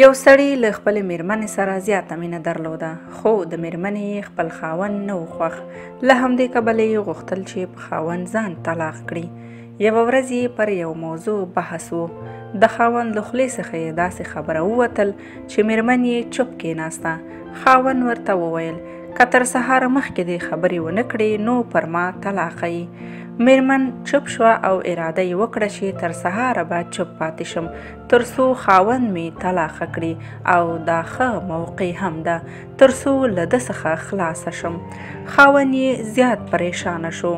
یو سړي له خپلې میرمنې سره زیاته مینه درلوده، خو د میرمنې یې خپل خاوند نه و خوښ. له همدې کبله یې غوښتل چې په خاوند ځان طلاق کړي. یوه ورځ یې پر یو موضوع بحث و. د خاوند له خولې څخه یې داسې خبره ووتل چې میرمن یې چوپ کېناسته. خاوند ورته وویل، که تر سهاره مخکې دې خبرې ونه کړې نو پر ما طلاقه یې. میرمن چوپ شوه او اراده یې وکړه چې تر سهاره به چوپ پاتې شم تر څو خاوند مې طلاقه کړي، او دا ښه موقع هم ده تر څو له ده څخه خلاصه شم. خاوند یې زیات پریشانه شو.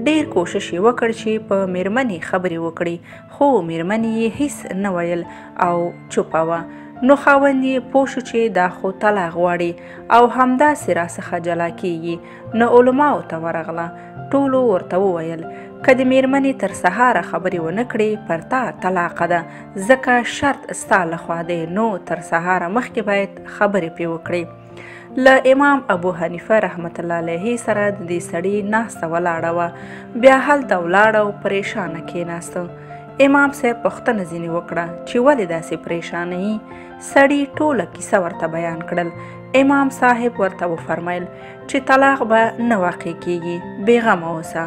ډیر کوشش یې وکړ چې په میرمنې خبرې وکړي، خو میرمنې یې هیڅ نه ویل او چوپه وه. نو خاوند یې پوه شو چې دا خو طلاق غواړي او همداسې راڅخه جلا کیږي. نو علماو ته ورغله. ټولو ورته وویل، که د میرمنې تر سهاره خبرې ونه کړې پر تا طلاقه ده، ځکه شرط ستا لخوا دی، نو تر سهاره مخکې باید خبرې پرې وکړې. له امام ابو حنیفه رحمت الله علیه سره د دې سړي ناسته ولاړه وه. بیا هلته ولاړه او پریشانه کېناسته. امام صاحب پوښتنه ځینې وکړه چې ولې داسې پریشانه یې؟ سړي ټوله کیسه ورته بیان کړل. امام صاحب ورته وفرمایل چې طلاق به نه واقع کیږي، بېغمه اوسه.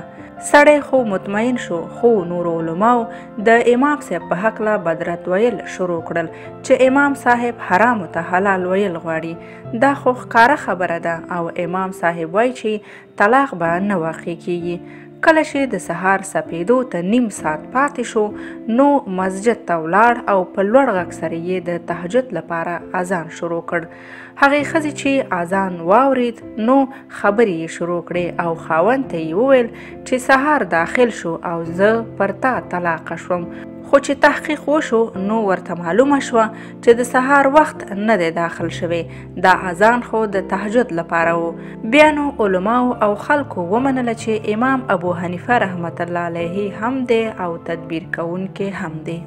سړی خو مطمئن شو، خو نورو علماو د امام صاحب په هکله بدرت ویل شروع کړل چې امام صاحب حرامو ته حلال ویل غواړي، دا خو ښکاره خبره ده، او امام صاحب وایي چې طلاق به نه واقع کیږي. کله چې د سهار سپېدو ته نیم ساعت پاتې شو نو مسجد ته ولاړ او په لوړ غږ سره یې د تهجد لپاره اذان شروع کړ. هغې ښځې چې اذان واورید نو خبرې یې شروع کړې او خاوند ته یې وویل چې سهار داخل شو او زه پر تا طلاقه شوم. خو چې تحقیق وشو نو ورته معلومه شوه چې د سهار وخت نه دی داخل شوی، دا اذان خو د تهجد لپاره و. بیا نو علماو او خلکو ومنله چې امام ابو حنیفه رحمت الله علیه هم دی او تدبیر کوونکی هم دی.